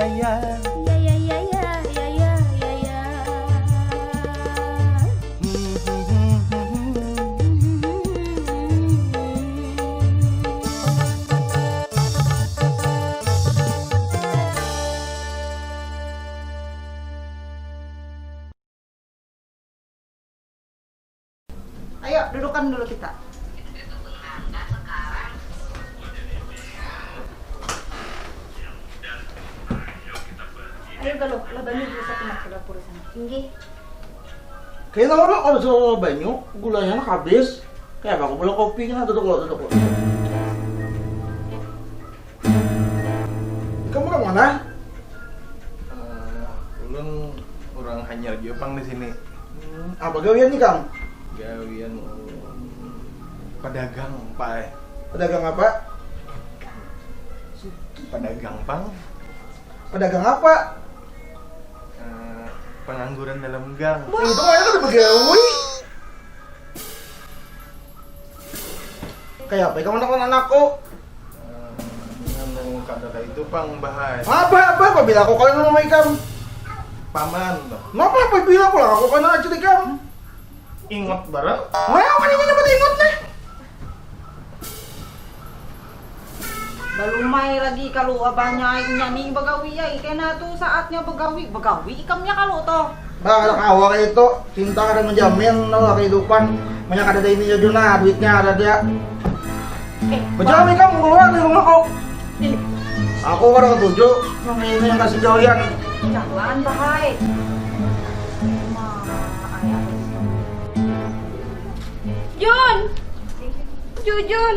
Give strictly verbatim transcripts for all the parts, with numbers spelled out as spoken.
Ya, ya, ya, ya, ya, ya, ya, ya. Ayo, dudukan dulu kita. Ayo, Galuh, lah banyu dulu satu mak ke dapur sana. Inggih. Kayaknya orang kalau sudah banyu, gulanya nak habis. Kayak apa? Aku boleh kopi, nah, duduk lo, duduk lo. Ikam urang mana? Eh, ulun urang hanyar jua pang di sini. Hmm, apa gawian ikam? Gawian ulun padagang, Pak. Padagang apa? Padagang pang. Padagang apa? Eh, pengangguran dalam gang. Wah, itu mana ada begawi? Kayak apa ikam anak-anak aku? Eh, anu, kada kayak itu pang, Bah ai. Apa, apa, apa bila aku kawin sama ikam? Paman, Bah. Napa, apa bila pulang aku kawin anak ikam? Ingot barang. Wah, apa ini dapat ingot nih? Balumai lagi kalau abahnya inya nih bagawi ai, kena tuh saatnya bagawi, bagawi ikamnya kalau toh. Bah, ada kawa kayak itu, cinta kada menjamin lah kehidupan. Banyak ada ini ya Juna, duitnya ada dia. Eh, berjalan ikam keluar dari rumahku. Ih. Aku kada setuju sama ini yang kasih gawian. Jangan, Bah ai. Jun! Jujun,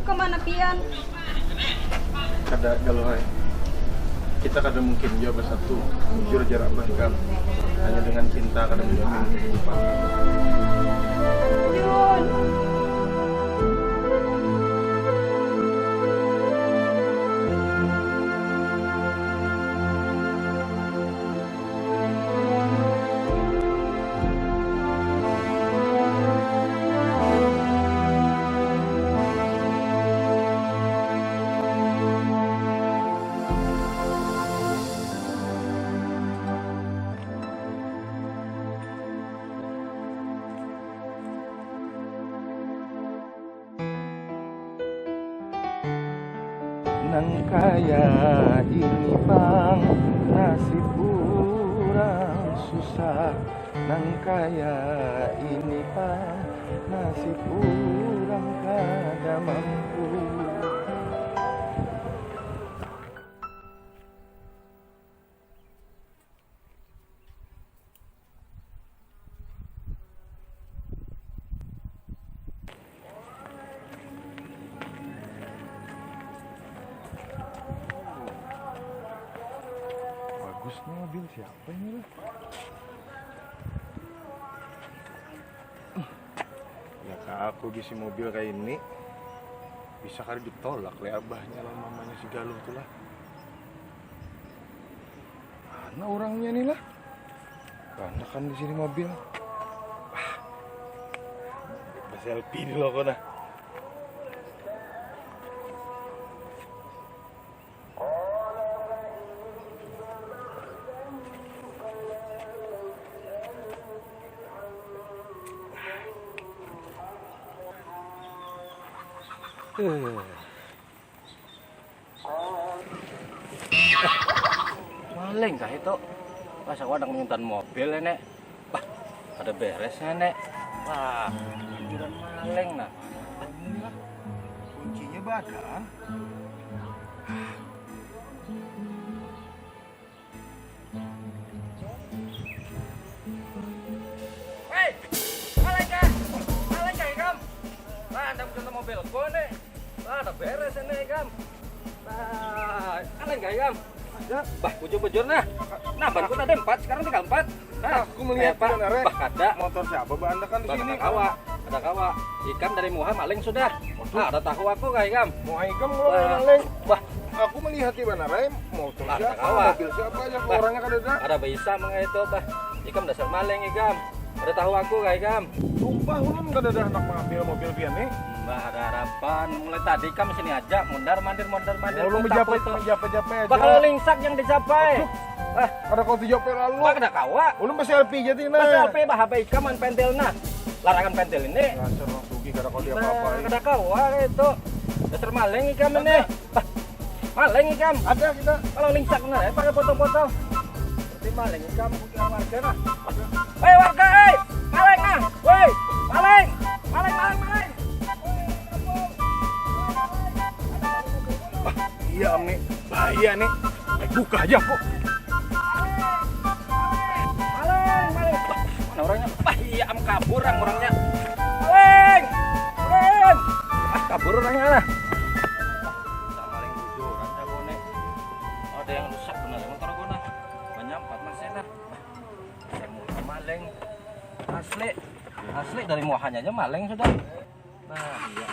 kemana pian? Kada, Galuh ai. Kita kada mungkin jua bersatu. Bujur jar abah ikam. Hanya dengan cinta kada menjamin kehidupan. Jun. Nang kaya ini pang nasib urang susah, nang kaya ini pang nasib urang kada mampu. Bagus nih mobil siapa ini lah? Ya aku bisi mobil kayak ini bisa kali ditolak le abahnya lah mamanya si Galuh tuh lah. Mana orangnya nih lah? Banyak kan di sini mobil. Ah, selfie dulu aku nah. Eh. Maling kah itu? Pas aku ada nyuntan mobil ini. Wah, ada beresnya nek. Wah, hiburan maling nah. Kuncinya badaan. Hei, alai kah? Alai kah ikam? Lah, anda mencontoh mobilku nih. Lah, tak beres ini ikam. Lah, alai kah ikam? Ada. Bah, bujur-bujur nah. Nah, banku tadi empat, sekarang tinggal empat. Nah, aku melihat kayak apa? Bah, kada. Motor siapa bah anda kan di sini? Kada kawa, kada kawa. Ikam dari muha maling sudah. Waduh. Ah, ada tahu aku kah ikam? Mau ikam mau maling? Bah, aku melihat di mana Rai? Motor siapa? Mobil siapa aja orangnya kada ada. Ada bisa mengaitu bah. Ikam dasar maling ikam. Ada tahu aku kah ikam? Sumpah ulun kada ada hendak mengambil mobil pian nih. Lah, ada harapan. Mulai tadi kam sini aja, mondar mandir, mondar mandir. Ulun foto-foto. Menjapai, menjapai, japai aja. Bakal lingsak yang dijapai. Ah, Ada kau tuh japai lalu. Pak, kada kawa. Ulun berselfie jadi nah. Pas apa bah, apa ikam man pentil nah. Larangan pentil ini. Dasar orang sugih kada kau dia Nah, apa-apa. kada kawa itu. Dasar maling ikam ini. Bah, maling ikam. Ada kita. Kalau lingsak nah, ya, pakai foto-foto. Seperti maling ikam, bukan warga nah. Hei warga, hei, maling nah, woi, maling, maling, maling, maling. Iya am nih. Bahaya nih. Baik buka aja aku. Maling, maling. Mana orangnya? Bah, iya am kabur ang orangnya. Maling, maling. Ah, kabur orangnya lah. Bisa maling bujur aja kau nih. Ada yang rusak benar motor kau nah. Banyak empat masih nah. Yang muha maling. Asli. Asli dari muhanya aja maling sudah. Nah, iya